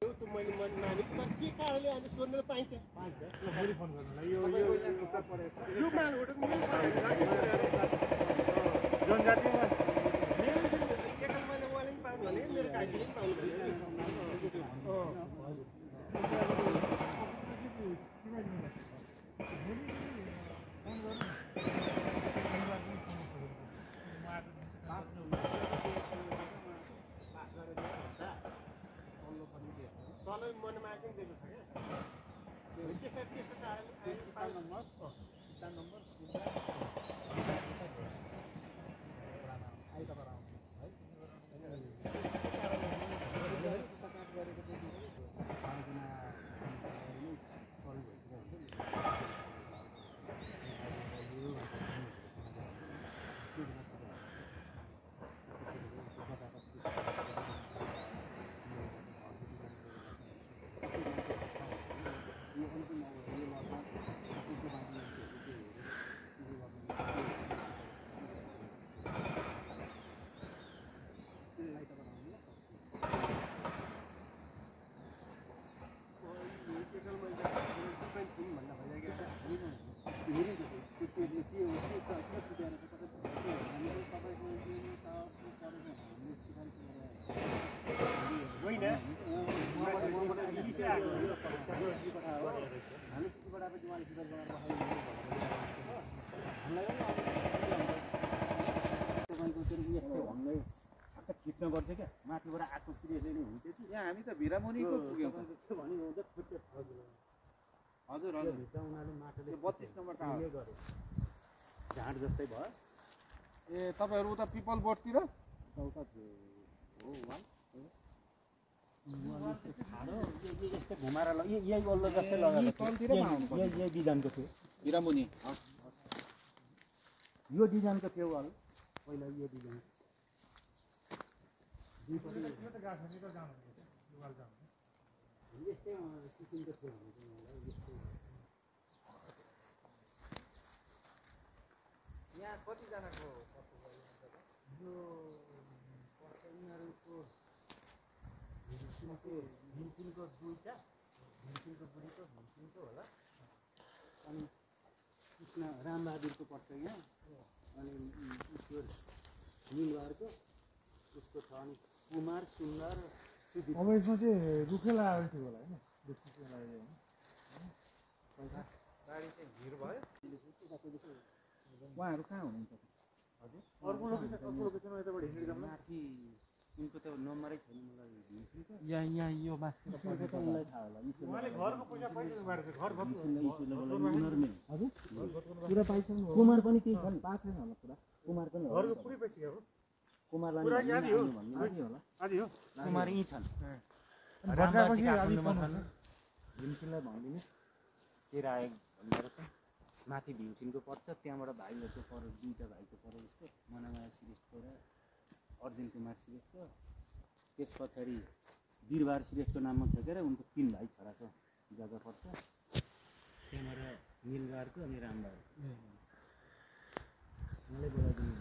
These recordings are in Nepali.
मैले माने तर के कारणले अनि सोध्न पाइन्छ पाइन्छ ल भोलि फोन गर्नुलाई यो उत्तर परेको छ यो मालबाट जनजातिमा एकल मैले वाले पनि पाउनु भने मेरो काइले पनि पाउनु भने मनमा आएको दिएको छ के त्यस्तो खिच्न पर्थ्यो क्या माथिबाट आएको सिरियसली नै हुन्थ्यो कि यहाँ हामी त भिरामुनिको पुग्यौँ हजुर हजुर उनीहरूले माटोले 32 नम्बर टावर गरे झाड जस्तै भयो ए तपाईहरु उता पिपल बोर्डतिर उता हो वाल यस्तो घुमाएर यही ओल्लो जस्तै लगाएको तलतिर यही डिजाइनको थियो भिरामुनि यो डिजाइनको थियो वाल पहिला यो डिजाइन यो त गाछ निको जाम हुन्छ लुगाल जाम यस्तै किसिमको थियो मलाई यस्तो यहाँ कति जनाको यो पर्सनहरुको भिन्सिनको दुईटा भिन्सिनको बुढीको भिन्सिनको होला अनि कृष्ण रामबहादुरको पर्छ यहाँ अनि ईश्वर नीलबहादुरको उसको छ अनि कुमार सुन्दर अब यसमा चाहिँ रुखेला आएको थियो होला हैन रुखेला आयो हैन गाडी चाहिँ भिड भयो उहाँहरु कहाँ हुनुहुन्छ हजुर अर्को लोकेसनमा यताबाट हिँडेर जाऊँ माथि उनको त नम्बरै छैन मलाई भिन्सिनको यहाँ यो माथि त उनलाई थाहा होला उहाँले घरको पैसा बारेछ घर उनीहरु नै हजुर पुरा पाइछन् कुमार पनि त्यही छन् पाएको छैन होला पुरा कुमार पनि घरको पुरै पैसा हो कुमारलाई आदि हो आदि हो कुमार यही छन् भट्कापछि आदि पाउनुहुन्छ भिन्सिनलाई भनिदिनुस् तेरा आए भनेर चाहिँ माथि भिन्सिनको पर्छ त्यहाँबाट भाइहरुको पर दुईटा भाइको पर जस्तो मनमाया श्रेष्ठको र अर्जुन कुमार श्रेष्ठ त्यसपछि वीरबहादुर श्रेष्ठको नाममा छकेर उनको 3 भाइ छोराको जग्गा पर्छ त्यहाँबाट नीलबहादुरको अनि रामबहादुर मलाई बोलाइदिनु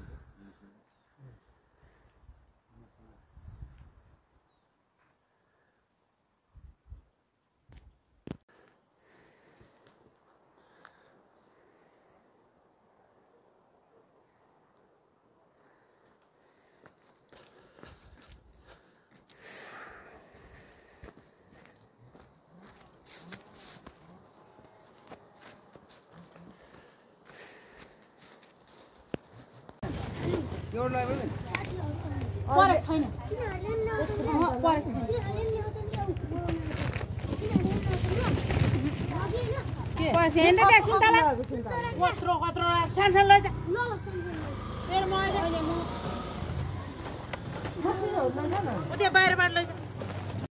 Your level is what a China. What a China. What is in the Suntala? What Central? No, there more. What the Bible?